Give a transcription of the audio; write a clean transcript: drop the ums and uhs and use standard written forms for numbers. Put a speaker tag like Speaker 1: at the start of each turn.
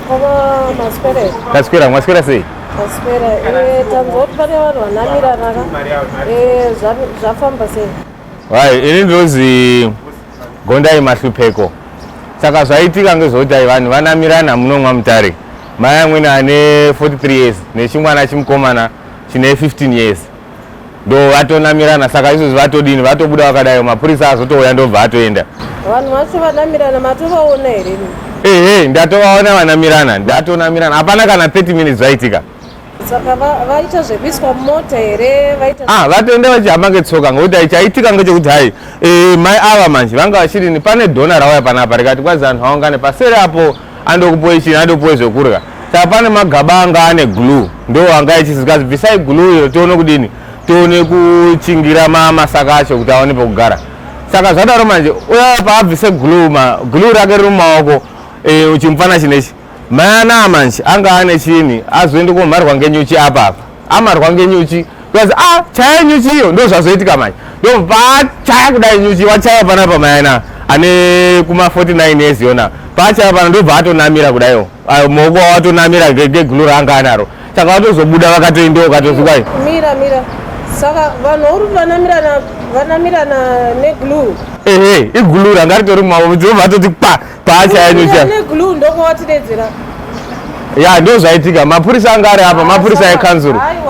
Speaker 1: Mukoma maswera here?
Speaker 2: Taswera, mwaswera sei?
Speaker 1: Taswera. Tanzwa kuti pane vanhu vanamirana ka. Zvafamba sei?
Speaker 2: Vai, ini ndinozi Gondai Mahlupeko. Saka zvaitika ngezvekuti ai vanhu vanamirana munomwa mutare. Mai amweni ane 43 years nechimwana chimukomana chine 15 years. Ndo vatonamirana saka izvozvi vatodini vatobuda vakadai mapurisa azotouya ndobva atoenda.
Speaker 1: Vanhu vacho vanamirana matovaona here?
Speaker 2: Ehe, ndatovaona vanamirana, ndatonamirana. Hapana kana 30 minutes zvaitika.
Speaker 1: Saka vaita zvekuiswa mumota here? Vaita
Speaker 2: Ah, vatoenda vachihamba ngetsoka ngokuti chaitika ngechekuti hai mai ava manje vanga vachirini pane dhona rauya panapa rikati kwazi anhu aungane paseri apo andokupuwe chini andopuwe zvekurya. Saka pane magaba anga ane glue ndo anga echizikazi bvisai glue iro tione kudini tione kuchingira masaka acho kuti aone pekugara. Saka zvadaro manje uya paabvise glue ma glue rake riri mumaoko chimufana chinechi mai anaa manje anga ane chini azoende komharwa ngenyuchi apa apa amarwa ngenyuchi because ah chaya nyuchi iyo ndo zvazoitika manje ndo paachaya kudai nyuchi wachaya panapa mai anaa ane kuma 49 years yona paachaya pana ndobva atonamira kudaiwo maoko awatonamira ngeglue raanga anaro saka vatozobuda vakatoendewo katozvikwai
Speaker 1: Mira mira. Saka vanhu uri vanamirana vanamirana neglue.
Speaker 2: Ehe, iglue ranga ritori mumaoko ndobva atoti pa paachaya nyuchi
Speaker 1: Neglue ndokwawatidedzera.
Speaker 2: Ya, ndo zvaitika. Mapurisa anga ari apa, mapurisa ekanzuru.
Speaker 1: Aiwa.